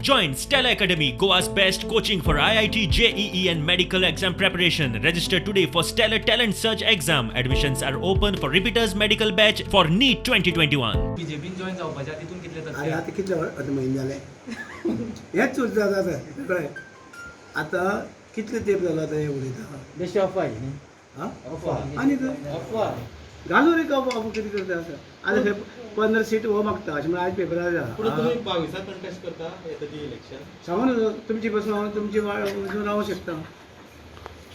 Join Stellar Academy, Goa's best coaching for IIT, JEE, and medical exam preparation. Register today for Stellar Talent Search exam. Admissions are open for repeaters medical batch for NEET 2021. बीजेपीन join जावपाच्या तितून कितले आरे तथ्य? आतां कितले आतां म्हयने जाले, हेच उरता आतां, कळ्ळें? आतां कितले तेंप जालो आतां हें उलयता? बेश्टी अफवा ही न्ही. आं. अफवा. आनी अफवा. घालून रे अफवा कितें करता आसा. आतां खंय 15 सीट हो मागता अशें म्हणून आयज पेपरार पूण आसा. तुमी 22 कंटेस्ट करता येता ती इलेक्शन? सांगू नजो, तुमची बसून हांव तुमची वचून रावंक शकता.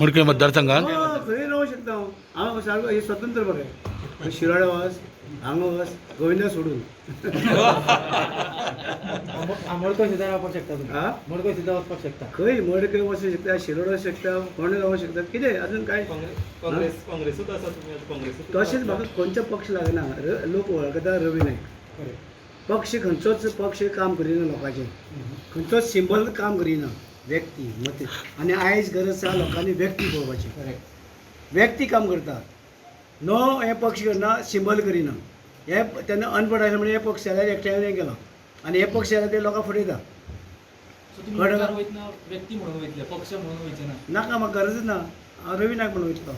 मुडके मतदारसंघात? हय, खंय रावंक शकता हांव. हांव सारको हे स्वतंत्र बघाय, शिराडा वच, हांगा वच, गोविंदा सोडून. मडकय सुद्दां रावपाक शकता तुमी. हा? मडकय सुद्दां वचपाक शकता. खंय मडकय वचूंक शकता, शिरोड वचूंक शकता, फोंडें रावंक शकता, कितें अजून काय? काँग्रेस काँग्रेस काँग्रेसूच आसा तुमी आतां काँग्रेसूच? तशेंच म्हाका खंयचो पक्ष लागना. लोक वळखता रवी नायक. खरें. पक्ष खंयचोच पक्ष काम करिना लोकांचें, खंयचोच सिंबल काम करिना, व्यक्ती मत. आनी आयज गरज आसा लोकांनी व्यक्ती पळोवपाची. करेक्ट. व्यक्ती काम करता नो, हे पक्ष करना, सिंबल करिना. हे तेन्ना अनपड आसले म्हणून हे पक्ष जाल्यार एकठांय हें केलो आनी हे पक्ष जाल्यार ते लोकांक फटयता. सो तुमी कळ्ळें? मुखार वयतना व्यक्ती म्हणून वयतले, पक्ष म्हणून वयचे ना? नाका, म्हाका गरजच ना, हांव रवी नायक म्हणून वयतलो.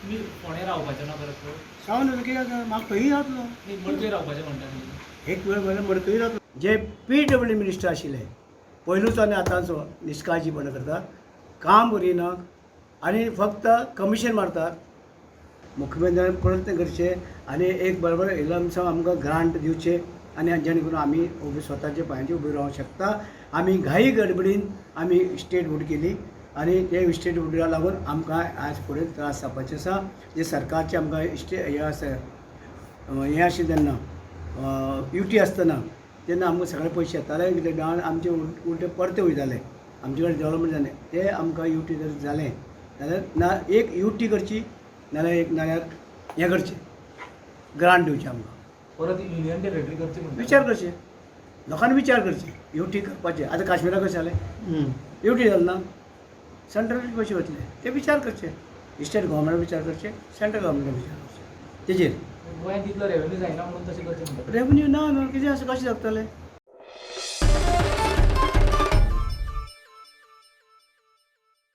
तुमी फोंडें रावपाचे ना परत परत? सांगून न्हू कितें जाता, म्हाका खंयी जातलो. न्ही, मडकय रावपाचें म्हणटा तुमी. एक वेळ म्हणल्यार मडकय जातलो. जे पीडब्ल्यू मिनिस्टर आशिल्ले पयलूच आनी आतांचो निश्काळजीपणा करता, काम करिना आनी फक्त कमिशन मारतात. मुख्यमंत्र्यान प्रयत्न करचे आनी एक बरोबर इलमसम आमकां ग्रांट दिवचे आनी जेणे करून आमी उबे स्वताच्या पांयांचेर उबे रावंक शकता. आमी घाई गडबडीन आमी स्टेट वूड केली आनी ते स्टेट वुडाक लागून आमकां आज फुडें त्रास जावपाचे आसा. जे सरकारचे आमकां हे आसा, हें आशिल्लें तेन्ना युटी आसतना तेन्ना आमकां सगळे पयशे येताले, कितें डाण आमचे उलटे परते वयताले, आमचे कडेन डेवलपमेंट जालें. ते आमकां युटी जर जालें जाल्यार ना एक युटी करची, नाल्यार एक नाल्यार हें करचें, ग्रांट दिवचें आमकां. परत युनियन टेरिटरी करची म्हणटा? विचार करचे लोकांनी, विचार करचे युटी करपाचे. आतां काश्मिराक कशें जालें? युटी जालें ना, सेंट्रल पयशे वतले. ते विचार करचे, स्टेट गव्हर्मेंट विचार करचे, सेंट्रल गव्हर्मेंट विचार करचे तेजेर. गोंयांत तितलो रेवेन्यू जायना म्हणून तशें करचें म्हणटा? रेवन्यू ना न्हू, कितें आसा, कशें जगतले?